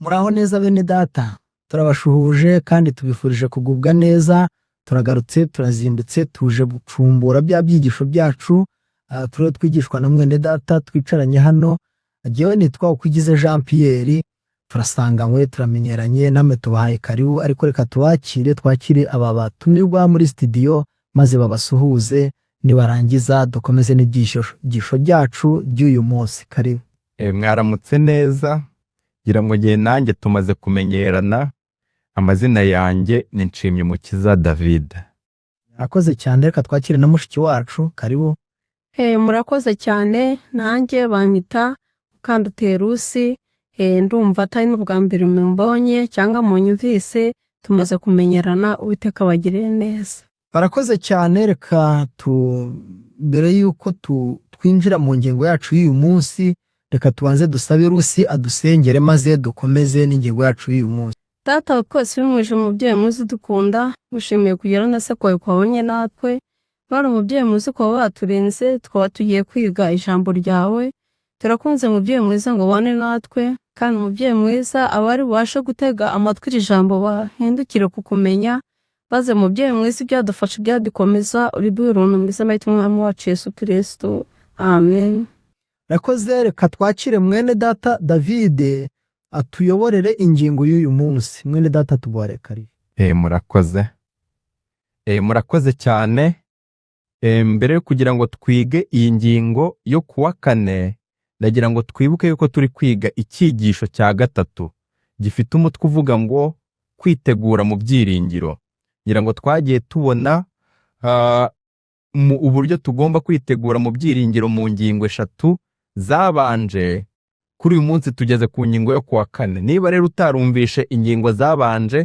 Muraho neza bene data, turabashuhuje kandi tubifurije kugubwa neza. Turagarutse, turazindutse, tuje gucumbura bya byigisho byacu turiho twigishwa na mwene data twicaranye hano. Jyewe nitwa Ukwigize Jean Pierre, turasanganywe, turamenyeranye, namwe tubahaye karibu. Ariko reka tubakire, twakire aba batumirwa muri studio maze babasuhuze, nibarangiza dukomeze n'ibyigisho byacu by'uyu munsi. Karibu. Mwaramutse neza. Ngira ngo ngiye nanjye tumaze kumenyerana. Amazina yanjye ni Nshimyumukiza David. Murakoze cyane. Reka twakire na mushiki wacu. Karibu. Murakoze cyane. Nanjye banyita Mukandutiye Rusi. Ndumva atari n'ubwa mbere mumbonye cyangwa munyumvise, tumaze kumenyerana. Uwiteka abagirire neza. Barakoze cyane. Reka tu mbere y'uko twinjira mu ngingo yacu y'uyu munsi, reka tubanze dusabe Rusi adusengere, maze dukomeze n'ingingo yacu y'uyu munsi. Data wa twese uri mu ijuru, umubyeyi mwiza udukunda, gushimiye kugira neza kwawe kwabonye natwe. Bari umubyeyi mwiza, ukaba waturinze, tukaba tugiye kwiga ijambo ryawe. Turakunze, mubyeyi mwiza, ngo ubane natwe, kandi umubyeyi mwiza, abari bubashe gutega amatwi iri jambo bahindukire kukumenya, maze mubyeyi mwiza, ibyadufasha, ibyadukomeza, uriduhe uruntu mwiza mahitamo, Umwami wacu Yesu Kristo, amen. Rakoze. Reka twakire mwene data David atuyoborere ingingo y'uyu munsi. Mwene data, tuguhare karibu. Murakoze. Murakoze cyane. Mbere yo kugira ngo twige iyi ngingo yo kuwa kane, ndagira ngo twibuke yuko turi kwiga icyigisho cya gatatu gifite umutwe uvuga ngo "Kwitegura mu byiringiro". Ngira ngo twagiye tubona mu uburyo tugomba kwitegura mu byiringiro mu ngingo eshatu zabanje. Kuri uyu munsi tugeze ku ngingo yo kuwa kane. Niba rero utarumvishe ingingo zabanje,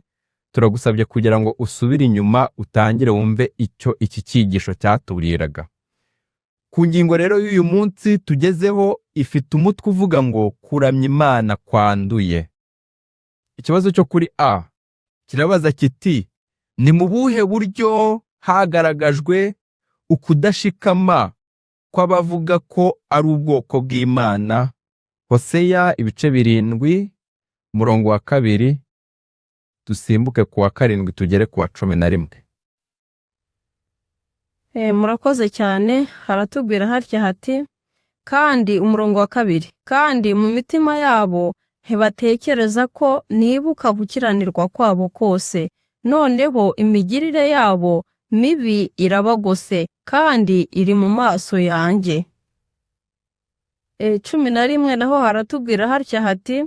turagusabye kugira ngo usubire inyuma, utangire wumve icyo iki cyigisho cyatubwiraga. Ku ngingo rero y'uyu munsi tugezeho, ifite umutwe uvuga ngo "Kuramya Imana kwanduye". Ikibazo cyo kuri A kirabaza kiti: "Ni mu buhe buryo hagaragajwe ukudashikama kw'abavuga ko ari ubwoko bw'Imana?" Hoseya ibice 7, umurongo wa 2, dusimbuke ku wa 7 tugere ku wa 11. Murakoze cyane. Haratubwira hatya hati kandi, umurongo wa 2: "Kandi mu mitima yabo ntibatekereza ko nibuka gukiranirwa kwabo kose. Noneho imigirire yabo mibi irabagose kandi iri mu maso yanjye." 11 naho haratubwira hatya hati: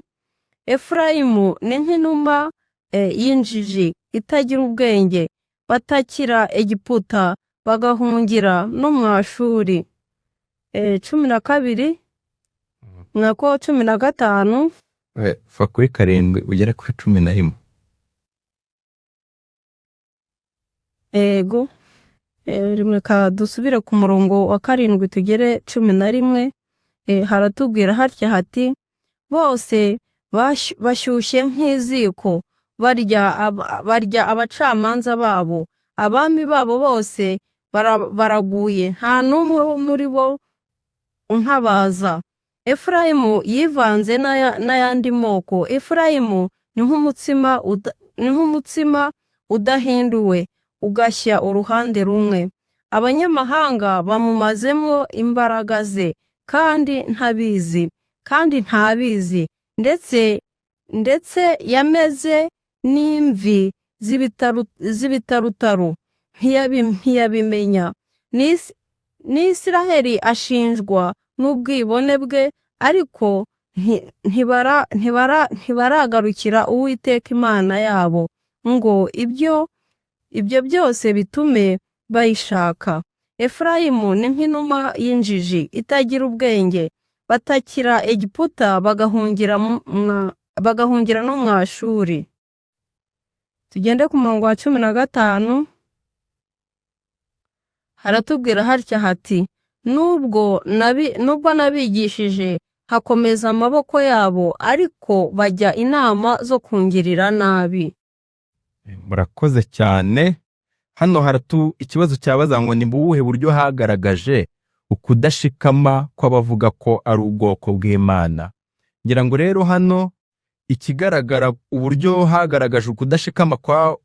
"Efurayimu ni nk'inuma y'injiji itagira ubwenge, batakira Egiputa bagahungira no mu Ashuri." 12 nako 15. Va kuri 7 ugere kuri 11. Ego. Reka dusubire ku murongo wa 7 tugere 11. Haratubwira hatya hati: "Bose bashyushye nk'iziko, barya abacamanza babo. Abami babo bose baraguye, nta n'umwe wo muri bo untabaza. Efurayimu yivanze n'ayandi moko. Efurayimu ni nk'umutsima udahinduwe, ugashya uruhande rumwe. Abanyamahanga bamumazemo imbaraga ze, kandi ntabizi, kandi ntabizi. Ndetse yameze n'imvi z'ibitarutaru, ntiyabimenya. N'Isiraheli ashinjwa n'ubwibone bwe, ariko ntibaragarukira Uwiteka Imana yabo, ngo ibyo byose bitume bayishaka. Efurayimu ni nk'inuma y'injiji itagira ubwenge, batakira Egiputa bagahungira no mu Ashuri." Tugende ku murongo wa 15. Haratubwira hatya hati: "Nubwo nabigishije hakomeza amaboko yabo, ariko bajya inama zo kungirira nabi." Murakoze cyane. Hano haratu ikibazo cyabaza ngo ni buhe buryo hagaragaje ukudashikama kw'abavuga ko ari ubwoko bw'Imana. Ngira ngo rero hano Ikigaragara, uburyo hagaragaje ukudashikama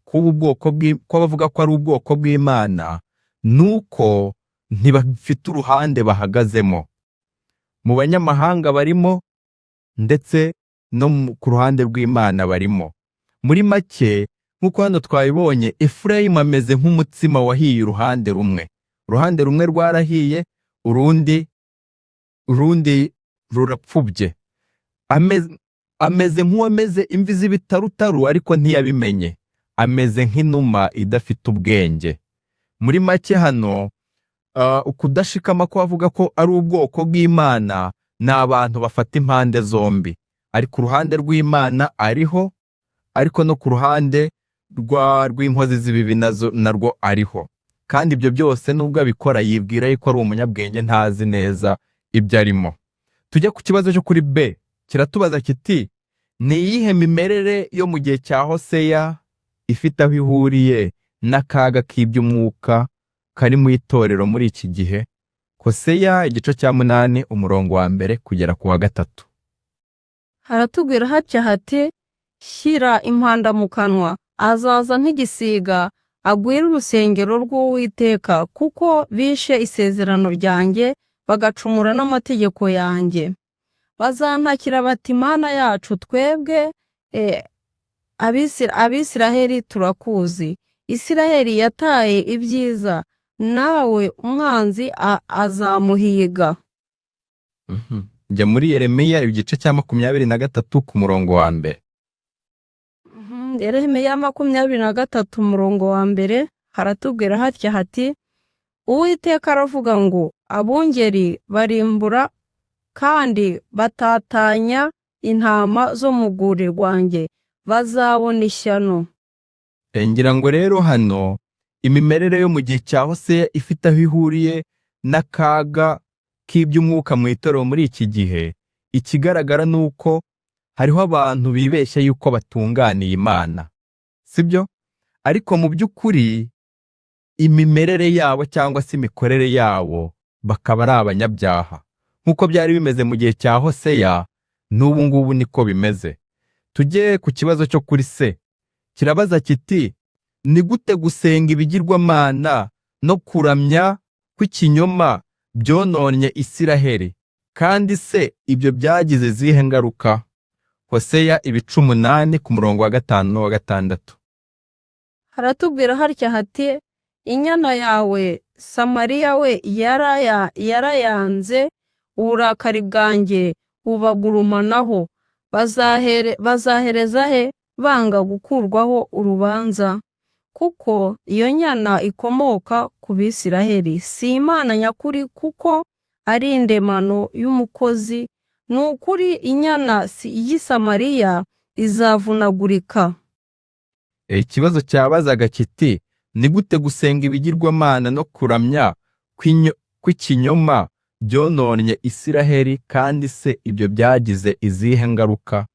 k'ubu bwoko kw'abavuga ko ari ubwoko bw'Imana, nuko ntibafite uruhande bahagazemo. Mu banyamahanga barimo, ndetse no ku ruhande rw'Imana barimo. Muri make, nk'uko hano twabibonye, Efurayimu ameze nk'umutsima wahiye uruhande rumwe. Uruhande rumwe rwarahiye, urundi rurapfubye. Ameze nk'uwameze imvi z'ibitarutaru ariko ntiyabimenye. Ameze nk'inuma idafite ubwenge. Muri make hano, ukudashikama ko avuga ko ari ubwoko bw'Imana, ni abantu bafata impande zombi. Ari ku ruhande rw'Imana ariho, ariko no ku ruhande rw'inkozi z'ibibi nazo narwo ariho. Kandi ibyo byose nubwo abikora yibwira yuko ari umunyabwenge, ntazi neza ibyo arimo. Tujye ku kibazo cyo kuri B. Kiratubaza kiti: ni iyihe mimerere yo mu gihe cya Hoseya ifite aho ihuriye n'akaga k'iby'umwuka kari mu itorero muri iki gihe? Hoseya igice cya 8, umurongo wa 1 kugera ku wa 3. Haratubwira hatya hati: shyira impanda mu kanwa, azaza nk'igisiga, agwire urusengero rw'Uwiteka, kuko bishe isezerano ryanjye bagacumura n'amategeko yanjye. Bazantakira bati: Mana yacu, twebwe Abisiraheli turakuzi. Isiraheli yataye ibyiza, nawe umwanzi azamuhiga. Jya muri Yeremiya igice cya 23 ku murongo wa 1. Yeremiya 23 umurongo wa 1 haratubwira hatya hati: Uwiteka aravuga ngo abungeri barimbura kandi batatanya intama zo mu rwuri rwanjye, bazabona ishyano. Ngira ngo rero hano imimerere yo mu gihe cya Hoseya ifite aho ihuriye n'akaga k'iby'umwuka mu itorero muri iki gihe. Ikigaragara ni uko hariho abantu bibeshya yuko batunganiye Imana, sibyo? Ariko mu by'ukuri imimerere yabo cyangwa se imikorere yabo bakaba ari abanyabyaha. Nk'uko byari bimeze mu gihe cya Hoseya, n'ubu ngubu niko bimeze. Tujye ku kibazo cyo kuri C. Kirabaza kiti: ni gute gusenga ibigirwamana no kuramya kw'ikinyoma byononnye Isiraheli? Kandi se ibyo byagize izihe ngaruka? Hoseya ibice 8 ku murongo wa 5 n'uwa 6. Haratubwira hatya hati: inyana yawe Samariya we yarayanze, uburakari bwanjye bubagurumanaho. Bazahereza he banga gukurwaho urubanza? Kuko iyo nyana ikomoka ku Bisiraheli, si Imana nyakuri, kuko ari indemano y'umukozi. Ni ukuri inyana y'i Samariya izavunagurika. Ikibazo cyabazaga kiti: ni gute gusenga ibigirwamana no kuramya kw'ikinyoma byononnye Isiraheli, kandi se ibyo byagize izihe ngaruka?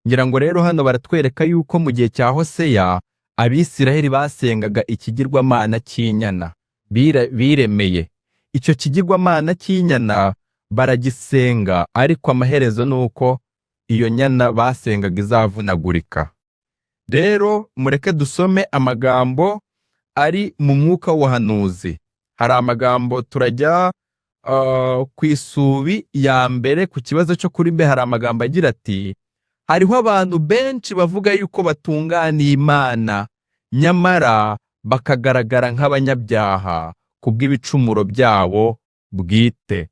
Ngira ngo rero hano baratwereka yuko mu gihe cya Hoseya Abisiraheli basengaga ikigirwamana cy'inyana biremeye. Icyo kigirwamana cy'inyana baragisenga, ariko amaherezo ni uko iyo nyana basengaga izavunagurika. Rero mureke dusome amagambo ari mu mwuka w'ubuhanuzi. Hari amagambo turajya ku isubi ya mbere ku kibazo cyo kuri B. Hari amagambo agira ati: hariho abantu benshi bavuga yuko batunganiye Imana, nyamara bakagaragara nk'abanyabyaha kubw'ibicumuro byabo bwite.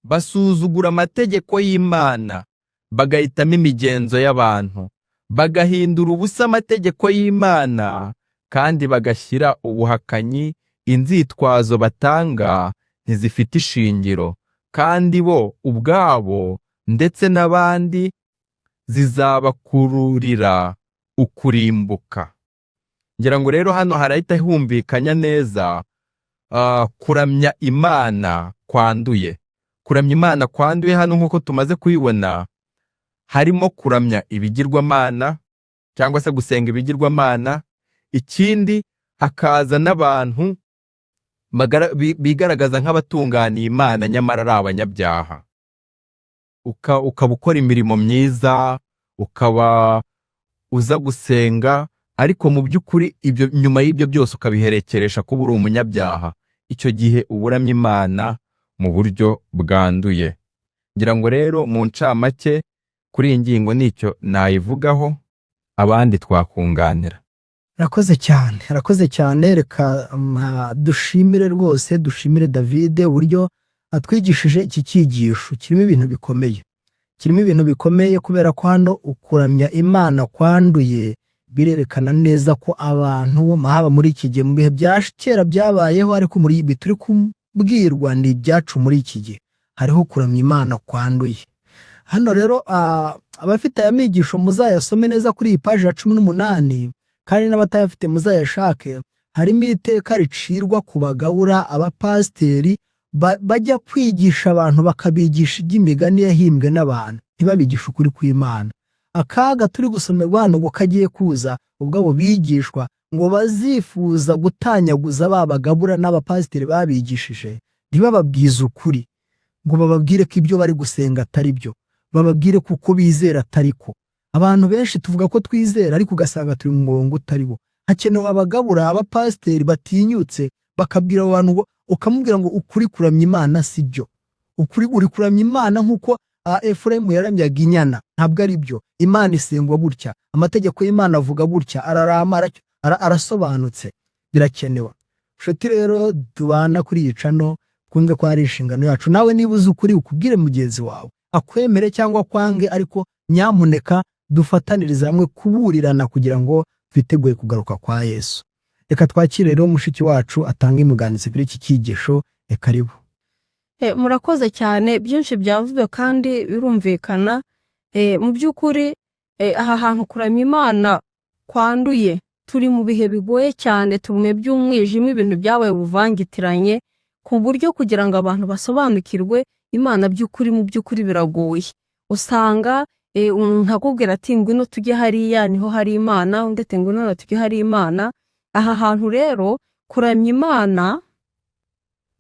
Basuzugura amategeko y'Imana, bagahitamo imigenzo y'abantu, bagahindura ubusa amategeko y'Imana, kandi bagashyira ubuhakanyi. Inzitwazo batanga ntizifite ishingiro, kandi bo ubwabo ndetse n'abandi zizabakururira ukurimbuka. Ngira ngo rero hano harahita humvikanya neza kuramya Imana kwanduye. Kuramya Imana kwanduye hano, nk'uko tumaze kubibona, harimo kuramya ibigirwamana cyangwa se gusenga ibigirwamana. Ikindi, hakaza n'abantu bigaragaza nk'abatunganiye Imana nyamara ari abanyabyaha. Ukaba ukora imirimo myiza. Ukaba uza gusenga, ariko mu by'ukuri ibyo, nyuma y'ibyo byose ukabiherekeresha kuba uri umunyabyaha, icyo gihe uba uramya Imana mu buryo bwanduye. Ngira ngo rero mu ncamake kuri iyi ngingo nicyo nayivugaho, abandi twakunganira. Arakoze cyane, arakoze cyane. Reka dushimire rwose, dushimire David uburyo atwigishije iki cyigisho kirimo ibintu bikomeye, kirimo ibintu bikomeye, kubera ko hano ukuramya Imana kwanduye birerekana neza ko abantu haba muri iki gihe, mu bihe bya kera byabayeho, ariko muri ibi turi kubwirwa ni ibyacu muri iki gihe, hariho kuramya Imana kwanduye. Hano rero abafite aya migisho muzayasome neza kuri iyi paji ya 18, kandi n'abatayafite muzayashake. Harimo iteka ricirwa ku bagabura, abapasiteri bajya kwigisha abantu, bakabigisha iby'imigani yahimbwe n'abantu, ntibabigishe ukuri kw'Imana. Akaga turi gusomerwa hano ngo kagiye kuza ubwo abo bigishwa ngo bazifuza gutanyaguza ba bagabura n'abapasiteri babigishije, ntibababwize ukuri, ngo bababwire ko ibyo bari gusenga atari byo, bababwire ko uko bizera atari ko. Abantu benshi tuvuga ko twizera, ariko ugasanga turi mu murongo utari wo. Hakenewe abagabura, abapasiteri batinyutse bakabwira abo bantu ngo, ukamubwira ngo ukuri kuramya Imana si byo, ukuri uri kuramya Imana nk'uko Efuremu yaramyaga inyana, ntabwo ari byo. Imana isengwa gutya, amategeko y'Imana avuga gutya, ararama, arasobanutse. Birakenewe, nshuti rero tubana kuri iyi channel, twumve ko ari inshingano yacu. Nawe niba uzi ukuri, ukubwire mugenzi wawe, akwemere cyangwa akwange, ariko nyamuneka dufatanirize hamwe kuburirana kugira ngo twitegure kugaruka kwa Yesu. Reka twakire rero mushiki wacu atange inyunganizi kuri iki cyigisho. Reka ribu. Murakoze cyane. Byinshi byavuzwe kandi birumvikana. Mu by'ukuri aha hantu kuramya Imana kwanduye, turi mu bihe bigoye cyane, turi mu bihe by'umwijima, ibintu byabaye ubuvangitiranye, ku buryo kugira ngo abantu basobanukirwe Imana by'ukuri, mu by'ukuri biragoye. Usanga umuntu akubwira ati: "Ngwino tujye hariya niho hari Imana", undi ati: "Ngwino hano tujye hari Imana." Aha hantu rero kuramya Imana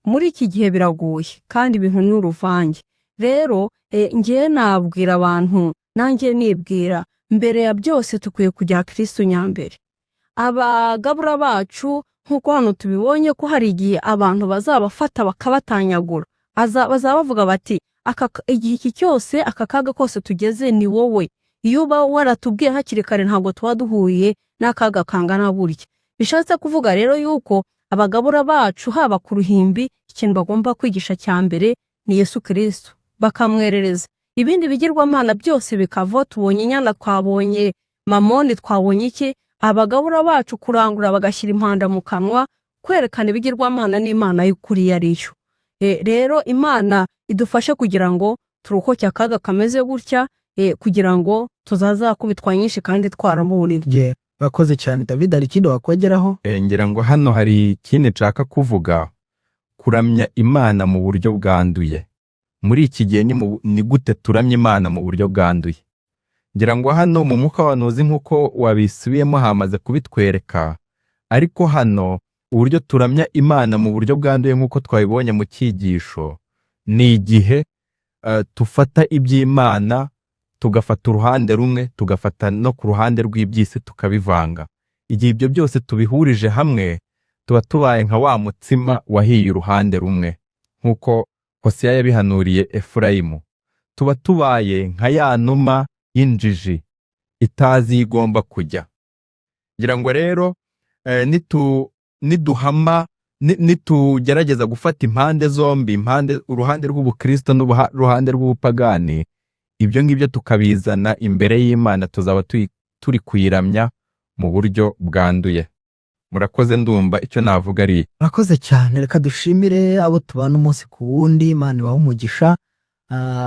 muri iki gihe biragoye, kandi ibintu ni uruvange. Rero ngewe nabwira abantu, nanjye nibwira, mbere ya byose dukwiye kugira Kirisitu nyambere. Abagabura bacu, nk'uko hano tubibonye ko hari igihe abantu bazabafata bakabatanyagura, bazaba bavuga bati: "Aka igihe iki cyose, aka kaga kose tugeze ni wowe. Iyo uba waratubwiye hakiri kare, ntabwo tuba duhuye n'akaga kangana burya." Bishatse kuvuga rero yuko abagabura bacu, haba ku ruhimbi, ikintu bagomba kwigisha cya mbere ni Yesu Kirisitu, bakamwerereza, ibindi bigirwamana byose bikava. Tubonye inyana, twabonye mamoni, twabonye iki. Abagabura bacu kurangura bagashyira impanda mu kanwa, kwerekana ibigirwamana n'Imana y'ukuri iyo ari yo. Rero Imana idufashe kugira ngo turokoke akaga kameze gutya, kugira ngo tuzazakubitwa nyinshi kandi twaraburira. Ye, urakoze cyane David. Hari ikindi wakongeraho? Ngira ngo hano hari ikindi nshaka kuvuga: kuramya Imana mu buryo bwanduye muri iki gihe. Ni gute turamya Imana mu buryo bwanduye? Ngira ngo hano mu mwuka w'abahanuzi, nk'uko wabisubiyemo, hamaze kubitwereka, ariko hano uburyo turamya Imana mu buryo bwanduye, nk'uko twabibonye mu cyigisho, ni igihe tufata iby'Imana, tugafata uruhande rumwe, tugafata no ku ruhande rw'iby'isi, tukabivanga. Igihe ibyo byose tubihurije hamwe, tuba tubaye nka wa mutsima wahiye uruhande rumwe, nk'uko Hosiya yabihanuriye Efurayimu. Tuba tubaye nka ya numa y'injiji itazi iyo igomba kujya. Ngira ngo rero niduhama nitugerageza gufata impande zombi, impande uruhande rw'ubukristo n'uruhande rw'ubupagani, ibyo ngibyo tukabizana imbere y'Imana, tuzaba turi kuyiramya mu buryo bwanduye. Murakoze, ndumva icyo navuga ari Murakoze cyane. Reka dushimire abo tubana umunsi ku wundi. Imana ibahe umugisha.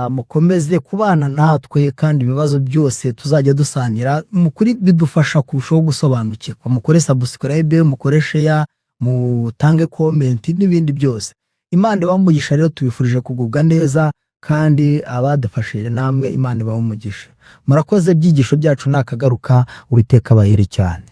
Mukomeze kubana natwe, kandi ibibazo byose tuzajya dusangira mu kuri bidufasha kurushaho gusobanukirwa. Mukore subscribe, mukore share, mutange comment n'ibindi byose. Imana ibahe umugisha. Rero tubifurije kugubwa neza, kandi abadufashije namwe Imana ibahe umugisha. Murakoze. Ibyigisho byacu nakagaruka. Uwiteka abahere cyane.